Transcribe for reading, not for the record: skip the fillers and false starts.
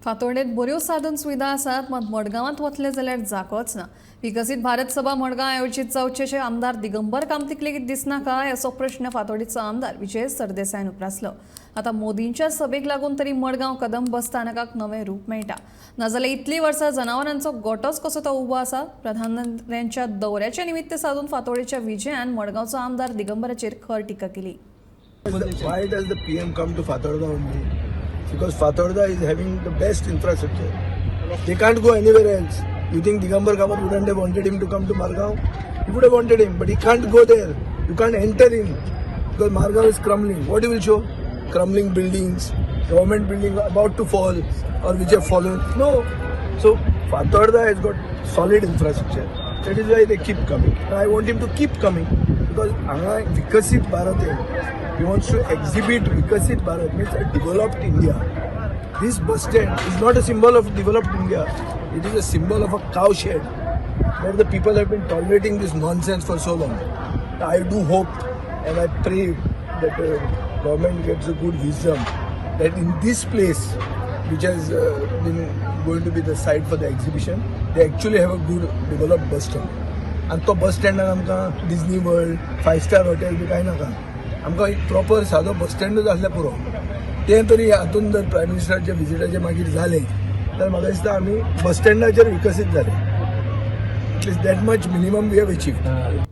फातोर्डेत बऱ्यो साधन सुविधा आसात, मात मडगांवांत वतले जाल्यार जागोच ना. विकसीत भारत सभा मडगांव आयोजीत जावचे अशें आमदार दिगंबर कामतीक लेगीत दिसना काय, असो प्रश्न फातोर्डेचो आमदार विजय सरदेसायान उप्रासलो. आतां मोदींच्या सभेक लागून तरी मडगांव कदंब स्थानकाक नवें रूप मेळटा, नाजाल्यार इतलीं वर्सां जनावरांचो गोटोच कसो तो उबो आसा. प्रधानमंत्र्यांच्या दौऱ्याचे निमित्त साधून फातोर्डेच्या विजयान मडगांवचो आमदार दिगंबराचेर खर टिका केली. Why does the PM come to Fatorda only? Because Fatorda is having the best infrastructure. They can't go anywhere else. You think Digambar Kamat wouldn't have wanted him to come to Margao? He would have wanted him, but he can't go there. You can't enter in because Margao is crumbling. What he will show? Crumbling buildings, government building about to fall or which have fallen. No. So Fatorda has got solid infrastructure. That is why they keep coming. And I want him to keep coming because हांगा विकसीत भारत आहे. He wants to exhibit Vikasit Bharat, means a developed India. This bus stand is not a symbol of developed India. It is a symbol of a cow shed where the people have been tolerating this nonsense for so long. I do hope and I pray that government gets a good wisdom that in this place, which has been going to be the site for the exhibition, they actually have a good developed bus stand. आनी तो बस स्टँडार आमकां Disney world, five star hotel बी कांय नाका. आमकां एक proper सादो बस स्टँडूच आसल्यार पुरो. तें तरी हातून जर प्रायम मिनिस्टराच्या विजिटाचे मागीर जालें तर म्हाका दिसता आमी बस स्टँडाचेर विकसीत जाले. At least that much minimum we have achieved.